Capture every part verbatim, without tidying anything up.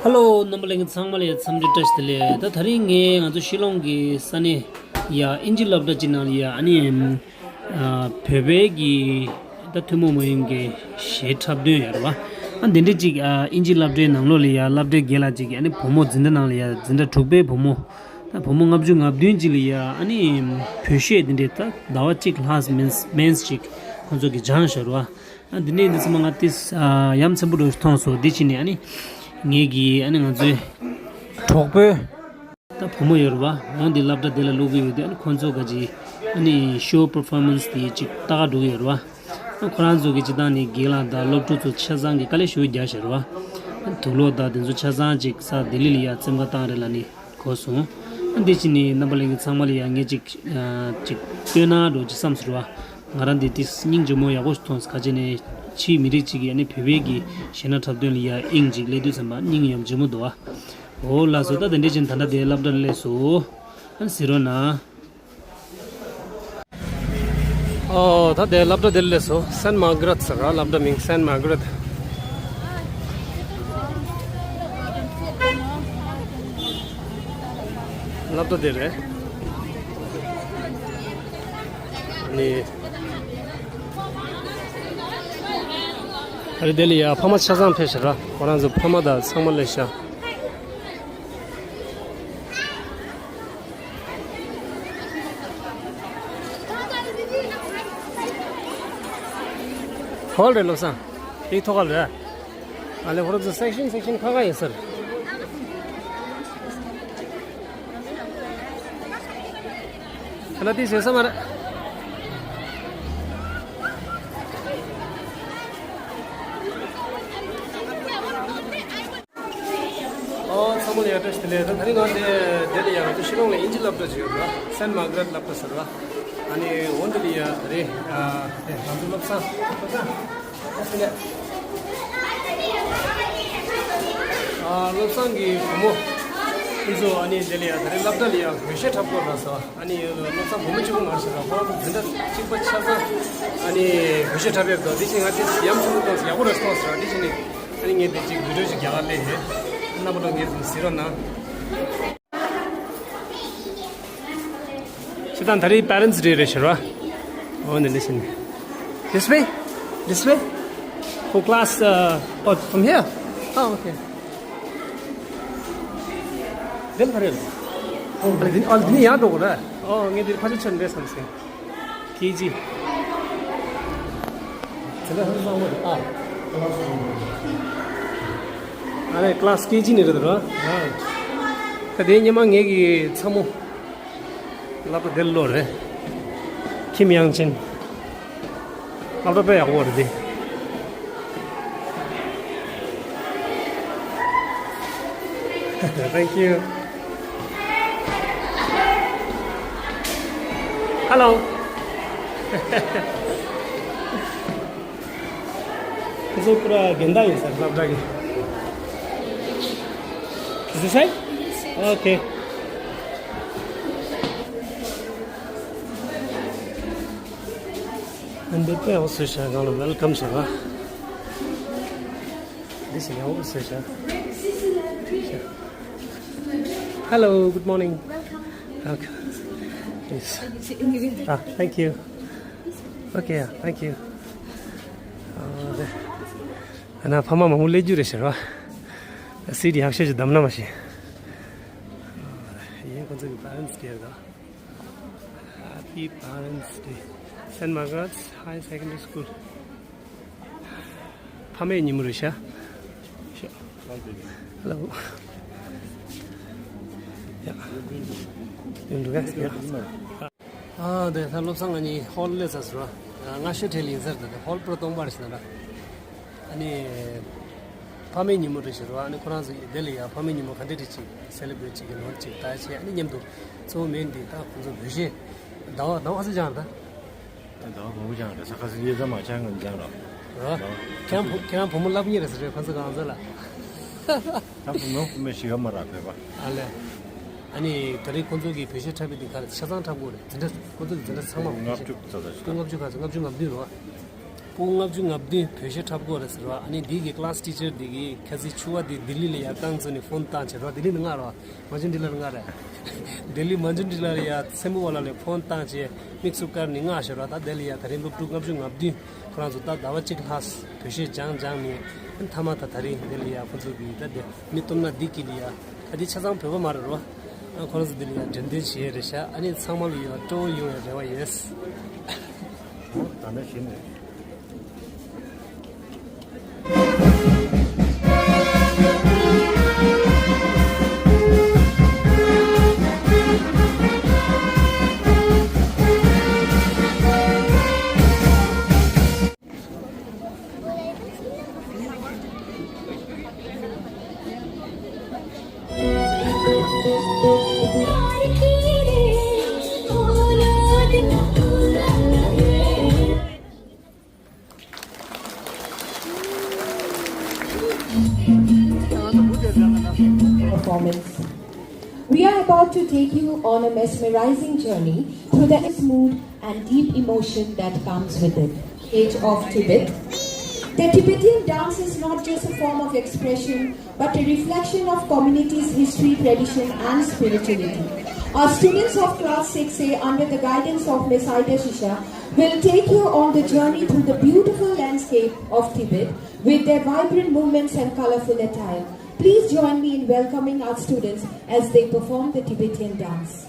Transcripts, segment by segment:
ཧེ་ལོ། རྣམ་པ་ལྷན་རྒྱས་ཚང་མ་ལ་འཚམས་འདྲི་བཀྲ་ཤིས་བདེ་ལེགས། ད་དེ་རིང་ངས་ང་ཚོ་ཤི་ལོང་གི་ས་གནས་ཡ་ཨིན་ཇི་སློབ་གྲྭ་གཅིག་ནང་ལ་ཡ་ཨ་ནི་ཨ་བོད་པའི་གི་ད་ཐུན་མོང་མ་ཡིན་གྱི་གཞས་འཁྲབ་སྟོན་ཡོད་རེད་བ། ཨ་འདི་འདྲ་ཅིག་ཨ་ཨིན་ཇི་སློབ་གྲྭའི་ནང་ལོགས་ལ་ཡ་སློབ་གྲྭའི་དགེ་ལགས་ཅིག་གིས་ཨ་ནི་བུ་མོ་འཛིན་གྲྭ་ནང་ལ་ཡ་འཛིན་གྲྭ་དྲུག་པའི་བུ་མོ། ད་བུ་མོ་ལྔ་བཅུ་ང་བདུན་ཅིག་ལ་ཡ་ཨ་ནི་བོད་གཞས་འདི་འདྲའི་ད་ཟླ་བ་གཅིག་ལྷག་མིན་མིན་ཅིག་ཁོང་ཚོ་གིས་སྦྱངས་ཤག་རེད་བ། ཨ་འདི་ནས་འདི་ཚང་མ་ང་ཏིས་ཨ་ཡ་མཚན་པོ་འདྲ་ཞིག་མཐོང་སོང་། འདི་ཕྱིན་ནས་ཨ་ནི་ངེད་ཀྱི་ཨ་ནི་ང་ཚོའི་གྲོགས་པོའི་ད་བུ་མོ་ཡོད་རེད་བ། འོང་འདི་སློབ་གྲྭ་འདི་ལ་སློབ་གི་ཡོད་དེ། ཨ་ནི་ཁོང་ཚོ་ག་ཅིག་ཨ་ནི་ཤོ་པར་ཕོར་མན་སི་དེ་ཅིག་ལྟ་ག་འགྲོ་གི་ཡོད་རེད་བ། ཨ་ཁོ་རང་ཚོ་གི་སྤྱིར་བཏང་ནས་དགེ་ལགས་དང་སློབ་ཕྲུག་ཚོ་ཆ་ཚང་གི་དཀའ་ལས་ཞེ་པོ་རྒྱག་ཤག་རེད་བ། ཨ་དུག་ལོག་དང་དེ་ཚོ་ཆ་ཚང་ཅིག་ས་ལྡི་ལི་ལ་ཡ་བཙེམ་ག་བཏང་རེད་ལབ་ནས་གོ་སོང་། ཨ་འདི་ཕྱིན་ནས་རྣམ་པ་ལྷན་རྒྱས་ཚང་མ་ལ་ཡ་ངས་ཅིག་ཨ་ཅིག་སྟོན་ན་འགྲོ་ཅིག་བསམ་སོང་རེད་བ། ང་རང་འདི་ཏིས་སྙིང་རྗེ་མོ་ཡག་པོ་ཞིག་མཐོང་སོང་། ག་ཅི་ནས་ཕྱིའི་མི་རིགས་ཅིག་གིས་ཨ་ནི་བོད་པའི་གི་གཞས་སྣ་འཁྲབ་སྟོན་ལ་ཡ་དབྱིངས་ཅིག་སླེབས་དུས་ཙམ་པ་སྙིང་ཡང་རྗེ་མོ་འདུག་ཨ། འོ་ལགས་སོ། ད་དེ་འདྲ་བྱས་ད་ལྟ་དེ་སློབ་གྲྭ་ལ་སླེབས་སོང་། ཨ་ནི་གཟིགས་རོགས་གནང་། ཨོ་ད་དེ་སློབ་གྲྭ་དེ་ལ་སླེབས་སོང་། སེན་མར་ག་རེད་ཟེར་ར། སློབ་གྲྭ་མིང་སེན་མར་ག་རེད། སློབ་གྲྭ་དེ་རེད། ཨ་ནི། ཨ་རི་དེ་ལ་ཡ་ཕ་མ་ཆ་ཚང་ཕེབས་ཤག་ར། ཁོ་རང་ཚོ་ཕ་མ་དང་ཚང་མ་སླེབས་ཤག་ཧོལ་རེད་བློ་བཟང་། དེའི་ཐོག་ཁ་ལ་རེད། ཨ་ལེ་ཧོ་ར་ཚོ་སེག་ཤན་སེག་ཤན་ཁ་ཁ་ཡིན་ཟེར། ཁ་ན་དེ་བཟོས་ས་མ་རེད། ཨོ་ཚང་མ་ལ་ཡ་བཀྲ་ཤིས་བདེ་ལེགས། ད་དེ་རིང་ང་དེ་དེ་ལ་ཡ་ང་ཚོ་ཤི་ལོང་ལ་ཨིན་ཇི་སློབ་གྲྭ་ཅིག་ཡོད་རེད། སེན་མར་ག་རེད་སློབ་གྲྭ་ཟེར་བ། ཨ་ནི་འོ་འདི་ལ་ཡ་དེ་རིང་ཨ་དེ་ང་ཚོ་བློ་བཟང་བློ་བཟང་། ཨ་བློ་བཟང་གི་བུ་མོ་ཁོང་ཚོ་ཨ་ནི་དེ་ལ་ཡ་ད་རེས་སློབ་གྲྭ་ལ་ཡ་བོད་གཞས་འཁྲབ་དགོས་རེད་ཟེར་བ། ཨ་ནི་བློ་བཟང་བུ་མོ་གཅིག་པོ་མ་རེད་ཟེར་བ། ཁོ་རང་ཚོ་འཛིན་གྲྭ་གཅིག་པ་ཆ་ཚང་ཨ་ནི་བོད་གཞས་འཁྲབ་ཡག་འདུག་དེ་བཞིན་ང་དེ་ཡ་མཚན་པོ་མཐོང་སོང་། ཡག་པོ་རེད་མཐོང་སོང་། དེ་བཞིན་ནི་ཨ་ནི་ངས་དེ་གཅིག་བི་ཌིའོ་ཅིག་རྒྱག་ག་སླེབས་ཡིན། རྣམ་པ་ཚོ་ངས་གཟིགས་རོགས་གནང་། ཁྱེད་དང་ད་རེས་པེ་རེན་ཊི་ཌེ་རེད་ཟེར་བ། འོ་འདི་འདྲ་ཞིག་ནི། This way? This way? For class, uh, oh, from here? Oh, okay. དེ་ལ་ག་རེ་རེད། ཨ་ལེ་འདི་ནི་ཡར་འགྲོ་དགོས་རེད། ཨོ་ངས་འདིར་ཕར་ཕྱོགས་ཆ་འདྲ་བསམ་སོང་། ཀེ་ཇི། དེ་འདྲ་ཧང་སང་བ་རེད་ཨ། ཨ་ལེ་ཀི་ལཱ་སི་ཀེ་ཇི་ནས་རེད་ར། ད་དེ་སྔོན་མ་ངེད་ཀྱི་ཚ་མོ་སློབ་གྲྭ་དེར་སློབ་རེད། ཁིམ་ཡང་ཅིན། སློབ་གྲྭ་དཔེ་ཡག་པོ་རེད་དེ། Thank you. Hello. ཁོ་ཚོ་པུ་ར་རྒན་བདག་ཡིན་ཟེར་སློབ་གྲྭ་གི། Is this right? Okay. འདི་དཔེ་ཡག་པོ་བཟོས་ཤག་གང་ལ་welcome ཟེར་བ། འདི་ཞིག་ཡག་པོ་བཟོས་ཤག Hello, good morning. Okay. Yes. Ah, thank you. Okay, yeah, thank you. ཨ་ན་ཕ་མ་མང་པོ་སླེབས་རྒྱུ་རེད་ཟེར་བ། སི་ཌི་ཡག་ཤོས་ཅིག་བདམས་ན་མ་ཤེས། ཡིན་ཁོང་ཚོ་གི་པེ་རེན་ཊི་ཌེ་རེད་ད། Happy Parents' Day. Saint Margaret's High Secondary School. ཕ་མའི་ཉིན་མོ་རེད་ཤག Hello. Yeah. You do that? Yeah. ཨ་དེ་ད་བློ་བཟང་ང་གཉིས་ཧོལ་སླེབས་ཚར་སོང་ར། ང་ཤོད་ཁྲེལ་ཡིན་ཟེར་ད་དེ་ཧོལ་པུ་ར་སྟོང་པ་རེད་ཟེར་ན་ར། ཨ་ནི། ཕ་མའི་ཉིན་མོ་རེད་ཟེར་བ། ཨ་ནི་ཁོ་རང་ཚོ་དེ་ལ་ཡ་ཕ་མའི་ཉིན་མོ་ག་འདྲ་རེད་ཅིག་སེ་ལེ་བྷི་རེ་ཊི་བྱེད་ཀྱི་ནོར་ཅིག་ད་བྱས། ཨ་ནི་མཉམ་དུ་གཙོ་བོ་མེན་འདི་ད་ཁོང་ཚོ་བོད་གཞས་ཟླ་བ་ཟླ་བ་ཁ་སང་སྦྱངས་རེད་ད། ཟླ་བ་མང་པོ་སྦྱངས་རེད། ས་ཁ་སང་ཡེ་ཟ་མ་ཆང་ངམ་སྦྱངས་རོགས། རོ། ཁྱེད་རང་བུ་ཁྱེད་རང་བུ་མོ་སློབ་གཉེར་རེད་ཟེར་རེད་ཁོང་ཚོ་གང་ཚོ་ལ། ད་བུ་མོ་བུ་མོ་ཞིག་ཡོད་མ་རེད་བོད་པ། ཨ་ལས། ཨ་ནི་ད་རེས་ཁོང་ཚོ་གིས་བོད་གཞས་འཁྲབ་པའི་དེ་ག་རེ་ཆ་ཚང་འཁྲབ་དགོས་རེད། འཛིན་གྲྭ་ཁོང་ཚོ་གི་འཛིན་གྲྭ་ཚང་མ་བོད་གཞས། ལྔ་བཅུ་ཙམ་ལ་ཞིག་སྐུ་ལྔ་བཅུ་ག་ཚོད་ལྔ་བཅུ་ང་བདུན་རེད་བ། ལྔ་བཅུ་ང་བདུན་བོད་གཞས་འཁྲབ་དགོས་རེད་ཟེར་བ། ཨ་ནི་འདི་གི་ཀི་ལ་སི་ཊི་ཆར་འདི་གི་ཁ་སང་ཕྱུ་པ་འདི་ལྡི་ལི་ལ་ཡར་བཏང་ཚར་ནས་ཕོན་བཏང་བྱས་རོགས། ལྡི་ལི་ནས་ང་རོགས། མ་ཇུན་ཊི་ལ་ང་རེད། ལྡི་ལི་མ་ཇུན་ཊི་ལ་ཡར་སེན་མོ་ཝ་ལ་ལ་ཕོན་བཏང་བྱས་དམིགས་སུ་བཀར་ནས་ང་ཞེས་རོགས། ད་དེ་ལ་ཡར་ད་རིང་སློབ་ཕྲུག་ལྔ་བཅུ་ང་བདུན་ཁོ་རང་ཚོ་ད་ཟླ་བ་གཅིག་ལྷག་བོད་གཞས་སྦྱངས་སྦྱངས་ནས་མཐའ་མ་ད་ད་རིང་དེ་ལ་ཡར་ཁོ་ཚོ་གི་ད་དེ་མི་སྟོབས་ན་འདི་གི་ལ་ཡར། ཨ་འདི་ཆ་ཚང་བོད་པ་མ་རེད་རོ། ཨ་ཁོ་རང་ཚོ་འདི་ལ་ཡང་འགྲེམས་སྟོན་བྱེད་ཡས་རེད་ཤག་ཨ་ནི་ཚང་མ་ལ་ཡང་སྤྲོ་བོ་ཡོང་བའི་རེ་བ་ཡོད། ད་ནི་ཞིམ་རེད། Performance. We are about to take you on a mesmerizing journey through the mood and deep emotion that comes with it. Age of Tibet. The Tibetan dance is not just a form of expression, but a reflection of community's history, tradition, and spirituality. Our students of class six A, under the guidance of Miss Aida Shisha, will take you on the journey through the beautiful landscape of Tibet with their vibrant movements and colorful attire. Please join me in welcoming our students as they perform the Tibetan dance.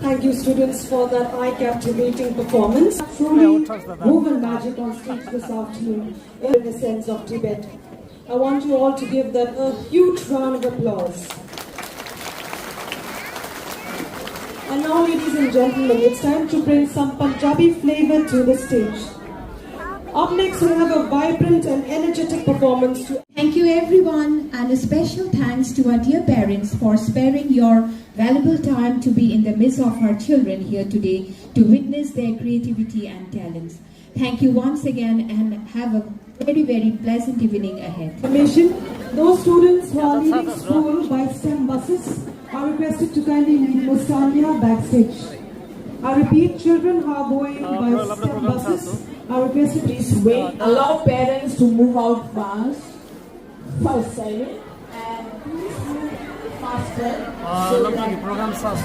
Thank you, students, for that eye-captivating performance. Truly woven magic on stage this afternoon in the sense of Tibet. I want you all to give them a huge round of applause. And now, ladies and gentlemen, it's time to bring some Punjabi flavor to the stage. Up next, we'll have a vibrant and energetic performance to Thank you, everyone, and a special thanks to our dear parents for sparing your valuable time to be in the midst of our children here today to witness their creativity and talents. Thank you once again and have a very, very pleasant evening ahead. Information. Those students who are leaving school by STEM buses are requested to kindly leave Mustania backstage. I repeat, children who are going by STEM buses are requested to please wait. Allow parents to move out fast. First, sorry. And please move faster so that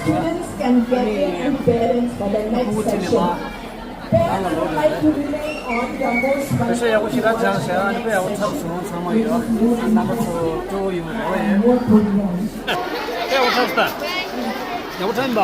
students can get in and parents for the next session. Parents would like to remain on the most དཔེ་ཡག་པོ་ཞེ་དྲག་སྦྱངས་ཤག་ཨ་ནི་དཔེ་ཡག་པོ་ཚར་སོང་ཚང་མ་ཡོད། རྣམ་པ་ཚོ་སྤྲོ་བོ་ཡོང་རེ་བ་ཡོད། དཔེ་ཡག་པོ་ཚར་སོང་། ཡག་པོ་ཚར་ཡིན་པ།